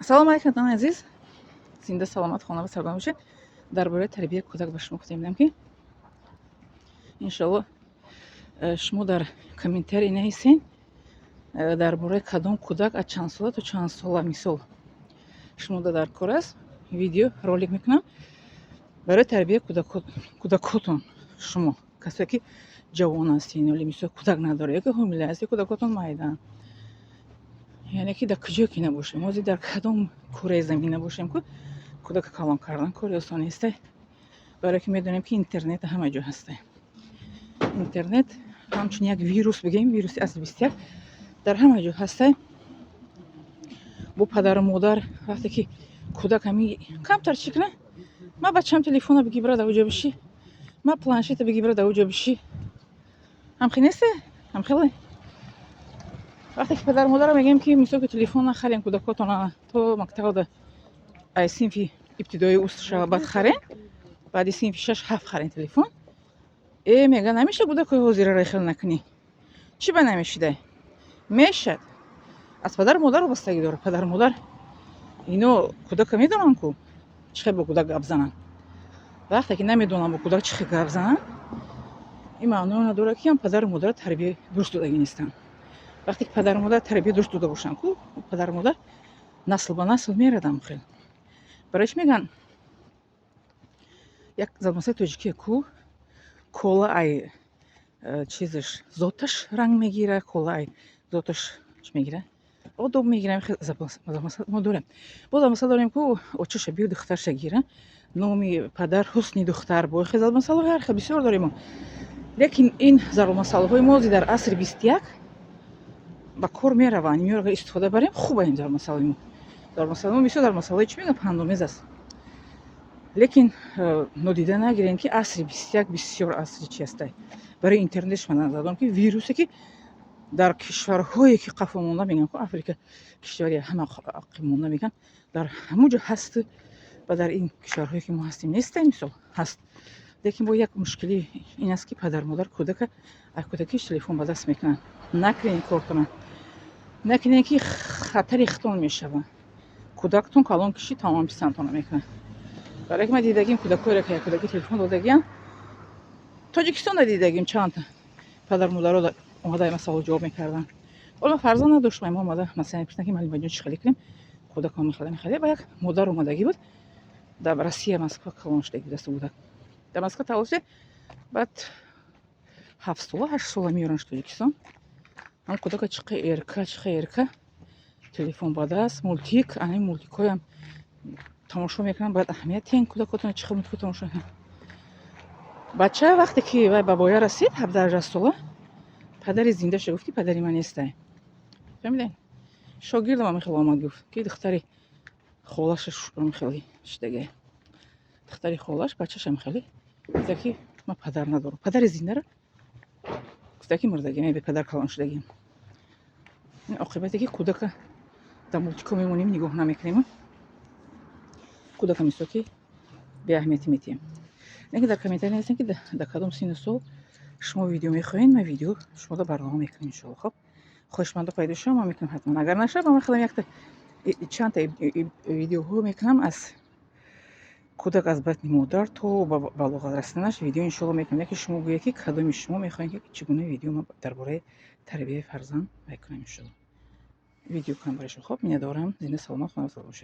Ассалому алайкум, дӯстони азиз, зинда, саломат, хона ва сарбаланд бошед. Дар бораи тарбияи кӯдак ба шумо гуфта будам, ки иншоалло шумо дар комментарий нависен, дар бораи кадом кӯдак, аз чанд сола то чанд сола, мисол, шумо дар кор аст, видео ролик мекунам барои тарбияи кӯдакотон. Шумо касое ки ҷавон ҳастед, оли, мисол, кӯдак надоред ё ки ҳомила ҳастед, кӯдакотон майдаанд, яъне ки дар куҷое ки набошем, ҳозир дар кадом кураи замин набошем, ку кӯдака калон кардан кори осон несте, барое ки медонем, ки интернет ҳама ҷо ҳаста. Интернет ҳамчун як вирус бигӯем, вируси асри 21 дар ҳама ҷо ҳаста. Бо падару модар вақте ки кӯдак ҳами камтар чӣ кунад: «Ма, бачам, телефона бигӣ, бира, дар уҷо бишӣ, ма, планшета бигӣ, бира, дар уҷо бишӣ». Ҳамхел несте? Ҳамхеле. Вақте ки падару модарро мегӯем, ки мисол, ки телефон нахарем кӯдакотона, то мактабда ай синфи ибтидоӣ уст шава, баъд харем, баъди синфи шаш, ҳафт харем телефон. Э, мега, намеша, кӯдакҳои ҳозираро хел накунӣ. Чӣ ба намешидай? Мешад. Аз падару модар вобастагӣ дорад. Падару модар ино кӯдака медонанд ку чӣ хел бо кӯдак гап зананд. Вақте ки намедонанд бо кӯдак чӣ хел гап зананд, ин маъно надорад, ки ҳам падару модар тарбия дуруст додагӣ нестанд. Вақте ки падару модар тарбия дуруст дода бошанд ку, падару модар насл ба насл мерадам хел. Барои чӣ мегӯянд, як зарбулмасали тоҷикие ку: кола ай чизаш, зоташ ранг мегира, кола ай зоташ чӣ мегира, одоб мегира. Зарбулмасал мо дорем. Боз зарбулмасал дорем ку: очаша бию, духтарша гира, номи падар ҳусни духтар. Бо хел зарбулмасалҳои ҳар хел бисёр дорем мо. Лекин ин зарбулмасалҳои мо дар асри 21 ба кор мераванд. Инҳоро агар истифода барем, хуба. Ин зарбулмасалҳои мо, зарбулмасалҳои мо бисёр зарбулмасалҳои, чӣ мегӯям, пандомез аст. Лекин нодида нагирем, ки асри 21 бисёр асри чи ҳастай. Барои интернет шума назар дорам, ки вирусе ки дар кишварҳое ки қафо монда мегӯянд ку, Африка кишвари ҳама ақиб монда мегӯянд, дар ҳамон ҷо ҳаст ва дар ин кишварҳое ки мо ҳастем нестем, мисол, ҳаст. Лекин бо як мушкилӣ ин аст, ки падару модар кӯдака аз кӯдакиш телефон ба даст мекунанд. Накунед ин кортона, накунед, ки хатари хитон мешавад. Кӯдактон калон киши, тамом писандтона мекунад. Барое ки ман дидагим кӯдакҳоеро, ки як кӯдаки телефон додагиам, Тоҷикистонда дидагим, чандта падару модаро омада масъало ҷавоб мекарданд. Ҳоло ман фарзанд надоштам, омада масалан мепурсиданд, ки маълимаҷон, чӣ хеле кунем, кӯдакон мехеле мехеле. Ба як модар омадагӣ буд, дар Россия, Москва калон шудагӣ буд, аста кӯдак дар Москва таваллуд шуда, баъд 7 сола, 8 сола меёранд Тоҷикистон. Ҳам кӯдака чиқа эрка, чиқа эрка, телефон ба даст, мультик, ани мультикҳоям тамошо мекунанд. Бояд аҳамият диҳем кӯдакотона, чӣ хел мультикҳо тамошо мекунанд. Бача вақте ки вай ба воя расид, 17-18 сола, падари зиндаша гуфт, ки падари ман нестай. Фаҳмидед? Шогирдам ҳам хеле омад, гуфт, ки духтари холаша хеле шидагай, духтари холаш бачашам хеле гуфта, ки ман падар надорам. Падари зиндаро гуфта, ки мурдагӣ, ман бепадар калон шудагиам. Ин оқибате ки кӯдака дар мультикҳо мемонем, нигоҳ намекунем кӯдака, мисол, ки беаҳамиятӣ метиҳем. Лекин дар комментарий нависем, ки дар кадом синну сол шумо видео мехоҳед, ман видео шуморо барнома мекунем, иншоалло. Хоб, хоҳишмандо пайдо шава, ман мекунам ҳатман. Агар нашава, ман мехоҳам якта чандта видеоҳо мекунам, аз кӯдак аз батни модар то ба балоғат расиданаш видео, иншоалло, мекунам. Яке шумо гӯед, ки кадоми шумо мехоҳед, ки чӣ гуна видео ман дар бораи тарбияи фарзанд мекунам, иншоалло, видео кунам барои шумо. Хоб, миннатдорам. Зинда, саломат, хона бошед.